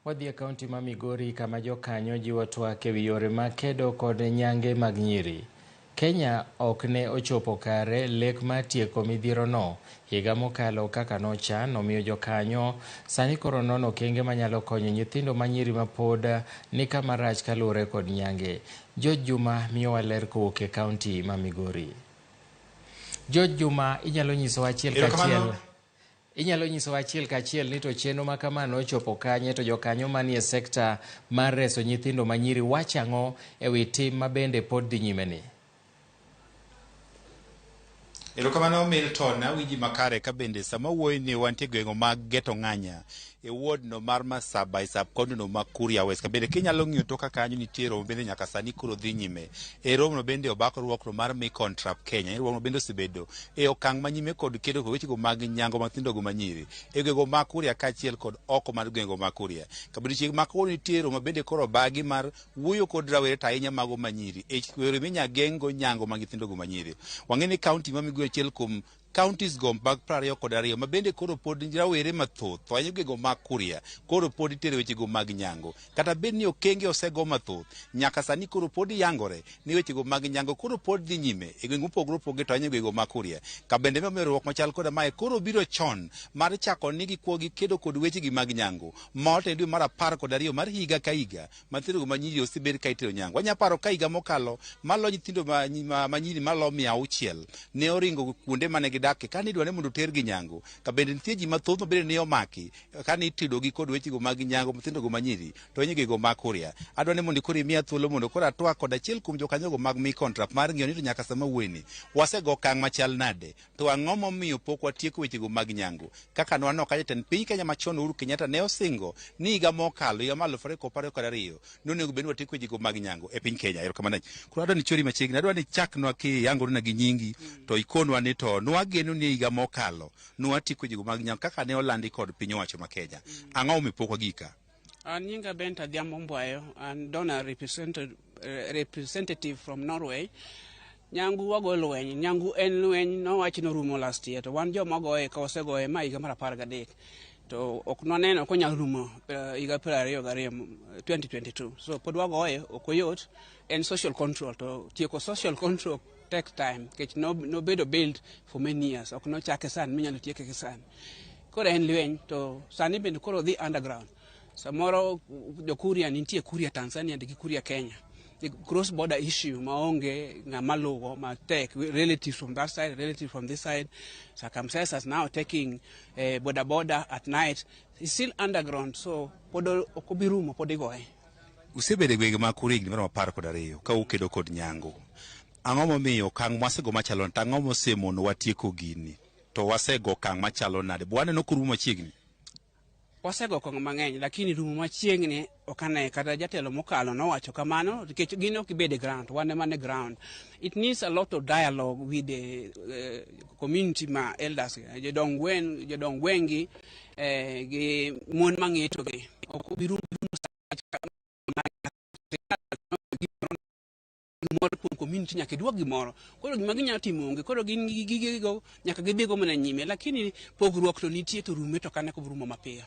Wadhi e kaunti ma Migori kama jokanyo jiwo twak e wi yore mag kedo kod nyange mag nyiri. Kenya ok ne ochopo kare lek mar tieko midhierono higa mokalo kaka nochan, omiyo jokanyo sani koro nono okenge manyalo konyo nyithindo ma nyiri mapod ni kama rach kaluwore kod nyange. George Juma miyowa ler kowuok e kaunti ma Migori. George Juma, inyalo nyisowa achiel kachiel Inyalo nyisowa achiel kachiel ni to chenro ma kama nochopo kanye to jokanyo manie sekta mar reso nyithindo ma nyiri wacho ang'o e wi tim ma bende pod dhi nyime ni? Erokamano Milton, awinji makare ka bende sama wuoyi ni wantie gweng'o mag Geto Ng'anya e ward no mar Masaba e sub county no ma Kuria West. Ka bende kinyalo ng'iyo toka kanyo nitie romo bende nyaka sani koro dhi nyime. E romo no bende obak riwruok mar Mi Contrap Kenya. Riwruok no bende osebedo e okang' manyime kod kedo kod wechego mag nyango mag nyithindo go manyiri e gweng'o ma Kuria kaachiel kod oko mar gweng'o ma Kuria. Ka bende chieng' ma kawuono nitie romo bende koro obagi mar wuoyo kod rawere to ahinya mago manyiri e yore minya geng'go nyango mag nyithindo go manyiri. Wang'e ni kaunti ma Migori achiel kuom counties go mag 22 ma bende koro pod rawere mathoth to ahinya gweng'go mag Kuria koro pod itere wechego mag nyango. Kata bed ni okenge osego mathoth, nyaka sani koro pod yangore ni wechego mag nyango koro pod dhi nyime e gwenge mopogore opogore to ahinya gweng'go mag Kuria. Ka bende momiyo riwruok machal koda mae koro biro chon mar chako ni gikuo gikedo kod wechegi mag nyango ma otene dwe mar 12 mar higa ka higa ma nyithindo ma nyiri osebed ka itero nyango. Wanya paro ka higa mokalo malo nyithindo ma nyiri malo 600 ne oringo kuonde mane gidakie kane idwa ni mondo otergi nyango. Ka bende nitie ji mathoth ma bende ne omaki kane itudogi kod wechego mag nyango nyithindogo manyiri to ahinya gweng'go mag Kuria. Adwa ni mondo koro imiya thuolo mondo koro atwak kod achiel kuom jokanyogo mag Mi Contrap mar ng'iyo ni to nyaka sama wuoyeni wasego okang' machal nade to ang'o momiyo pok watieko wechego mag nyango kaka nwaneno ka jatend piny Kenya machon Uhuru Kenyatta ne osingo ni higa mokalo higa mar 2022 nonego bed ni watieko wechego mag nyango e piny Kenya. Erokamano. Koro adwa ni chori machiegni, adwa ni chaknwa kiyangorina gi nyingi to ikonwa ni to nwageno ni higa mokalo nwatieko wechego mag nyango kaka ne olandi kod piny owacho ma Kenya. Ang'o momiyo pok wagika? An nyinga Benta Adhiambo Mbwayo, an donor representative from Norway. Nyangu wago lweny, nyangu en lweny nowach norumo last year to wan joma goye ka wasegoye ma higa mar 13 to ok nwaneno konyalo rumo higa 22 2022, so pod wagoye, ok oyot, en social control to tieko social control take time nikech nobedo build for many years, ok nochake sani minyalo tieke gi sani. Koro en lweny to sani bende koro dhi underground. Samoro jokuria nitie Kuria Tanzania gi Kuria Kenya. The cross border issue maonge ng'ama luwo matek, relatives from that side, relatives from this side, circumstances now taking boda boda at night. It's still underground, so pod ok obi rumo, pod igoye. Usebedo e gwenge mag Kuria higni maromo 12 ka ukedo kod nyango. Ang'o momiyo okang' mwasego machalo to ang'o mosemono watieko gini to wasego okang' machalo nade? Bo waneno korumo machiegni. Wasego okang' mang'eny, lakini rumo machiegni ok ane. Kata jatelo mokalo nowacho kamano nikech gin ok gibed e ground, wan ema ne ground. It needs a lot of dialogue with the community ma elders, jodong gweng', jodong gweng'gi gi mon mang'etogi. Ok obi rumo gimoro kuom community, nyaka iduok gimoro. Koro gima ginyalo timo onge, koro gin gi gigego nyaka gidhigo mana nyime, lakini pogruok to nitie, to rume to kane rumo mapiyo.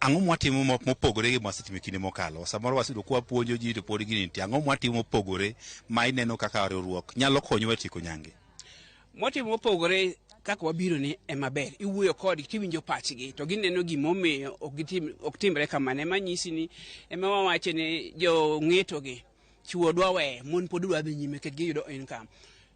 Ang'o mwatimo mopogore gi mwasetimo e kinde mokalo? Samoro waseyudo ka wapuonjo ji to pod gini nitie. Ang'o mwatimo mopogore ma ineno kaka riwruok nyalo konyowa e tieko nyange? Mwatimo mopogore kaka wabiro ni ema ber. Iwuoyo kodgi tiwinjo pachgi to gineno gimomiyo ok gitim, ok timre kamano. Ema nyisi ni ema wawache ni jong'etogi chuo dwa weyo, mon pod dwa dhi nyime nikech giyudo income.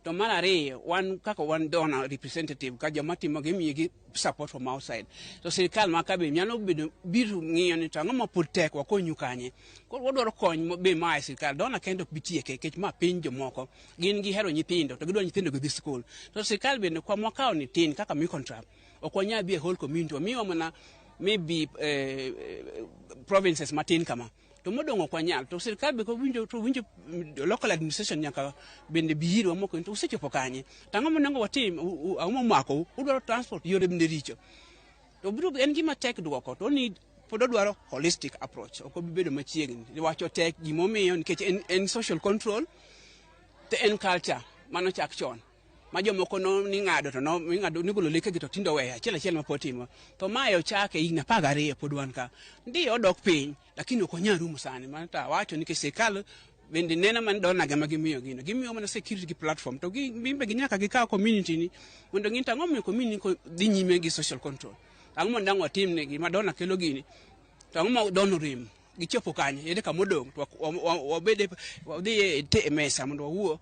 To mar ariyo, wan kaka wan donor representative ka joma timo gimiyogi support from outside. To sirikal ma ka be nyalo bedo biro ng'iyo ni to ang'o ma pod tek wakonyu kanye. Koro wadwaro kony be maa e sirikal. Donor kende ok bi tieke nikech ma piny jomoko. Gin gihero nyithindo to gidwaro nyithindo gidhi skul. To sirikal bende kwa mwakawo ni tin kaka Mi Contrap. Ok wanyal dhi e whole community, wamiwa mana maybe provinces matin kama. To modong' ok wanyal. To sirikal be kowinjo to winjo local administration nyaka bende bi irwa moko to usechopo kanye. To ang'o monego watim? Ang'o momakou? Udwaro transport, yore bende richo. To biro en gima tek duoko to ni pod odwaro holistic approach. Ok obi bedo machiegni. Wacho tek gimomiyo nikech en social control to en culture manochak chon. Ma jomoko no ning'ado to no ing'ado nigolo lekegi to tindo weyo achiel achiel ma pod timo. To mae ochake higni 12 pod wan ka. Ndiyo odok piny, lakini ok onyal rumo sani. Mano to awacho nikech sirkal bende neno mana donor ema gimiyo gino. Gimiyo mana security gi platform. To gimbe ginyaka gikaw community ni mondo ng'i to ang'o momiyo community dhi nyime gi social control. Ang'o mondo ang' watim negi ma donor kelo gini. To ang'o ma donor rem. Gichopo kanye, ere kama odong' to wabed wadhi e mesa mondo wawuo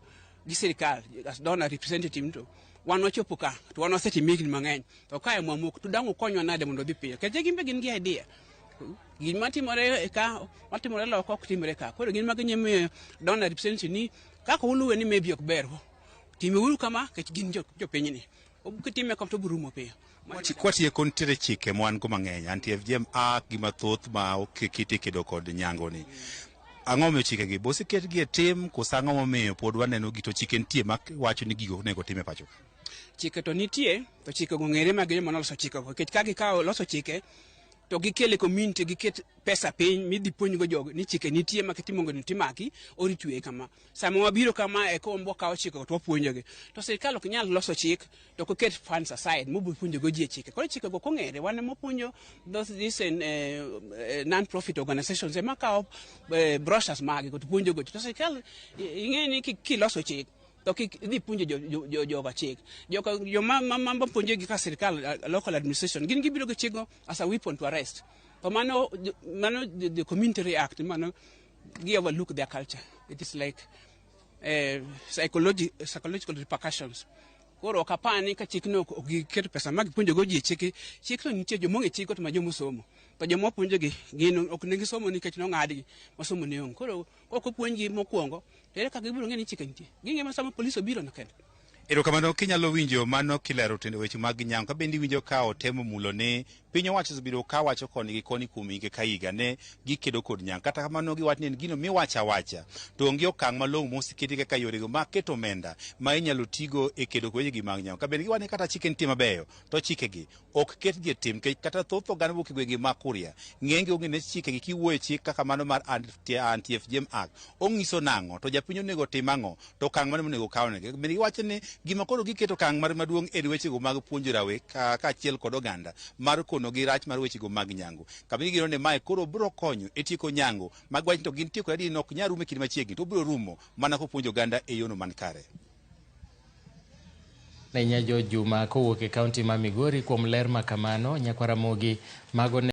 gi sirkal as donor representative to wan wachopo ka to wan wasetimo higni mang'eny to kae mwamoko to dang' ukonywa nade mondo odhi piyo nikech gin be gin gi idea gima timore ka matimore loka ok timre ka koro gin ma ginya miyo donor representative ni kaka uluwe ni maybe ok ber timeuru kama nikech gin jopinyni kitime kam to biro rumo piyo. Kwatieko nitiere chike ma wan go mang'eny anti-FGM Act gi mathoth ma oketi kedo kod nyango ni. Ang'o momiyo chikegi bo oseketgi e tim koso ang'o momiyo pod waneno gi to chike nitie ma wacho ni gigo onego tim e pacho ka? Chike to nitie to chikego ng'ere ma gin joma noloso chikego nikech ka gikawo loso chike to gikele community giket pesa piny midhi puonjgo jogo ni chike nitie ma kitimo gini timaki or itweye kama. Sama wabiro kama eka wakawo chikego to wapuonjogi. To sirkal ok nyal loso chik to ok oket funds aside mobiro puonjogo ji e chike. Koro chikego kong'ere wan ema wapuonjo those these non-profit organizations ema kawo brochures maggi to puonjogo ji. To sirkal ing'e ni kiloso chik to kik idhi puonjo joga chik. Joka joma ma puonjogi ka sirkal local administration gin gibiro gi chikgo as a weapon to arrest. To mano the community react mano gi overlook their culture. It is like psychological repercussions. Koro ok apar ni ka chikno ok giketo pesa ma gipuonjogo ji chik, chikno nitie joma ong'e chik to ma joma osomo. To joma opuonjogi gin ok ne gisomo nikech nong'adgi ma somo ne onge. Koro kok opuonjgi mokwongo to ere kaka gibiro ng'e ni chike nitie. Ging'e mana sama polis obiro no kende. Erokamano kinyalo winjo mano kilero tiend weche mag nyango ka bende iwinjo ka otemo mulo ne piny owacho osebedo ka wacho koni gi koni kuom higa ka higa ne gikedo kod nyango kata kamano giwacho ni en gino miwacho awacha to onge okang' malong'o moseketi kaka yorego mag keto omenda ma inyalo tigo e kedo kod wechegi mag nyango ka bende giwacho ni kata chike nitie mabeyo to chikegi ok ketgi e tim nikech kata thoth oganda mowuok e gwenge mag Kuria ng'enygi onge ne chikegi kiwuoyo e chik kaka mano mar anti-FGM Act ong'iso nang'o to japiny onego tim ang'o to okang' mane monego kawnegi bende giwacho ni gima koro giketo okang' mar maduong' en wechego mag puonjo rawe kaachiel kod oganda mar konogi rach mar wechego mag nyango kama gigeno ni mae koro biro konyo e tieko nyango mag wach to gin tieko adier ok nyal rumo e kinde machiegni to obiro rumo mana kopuonjo oganda e yono man kare. Ne Nyajo Juma kowuok e kaunti ma Migori kuom ler ma kamano. Nyakwar Ramogi mago ne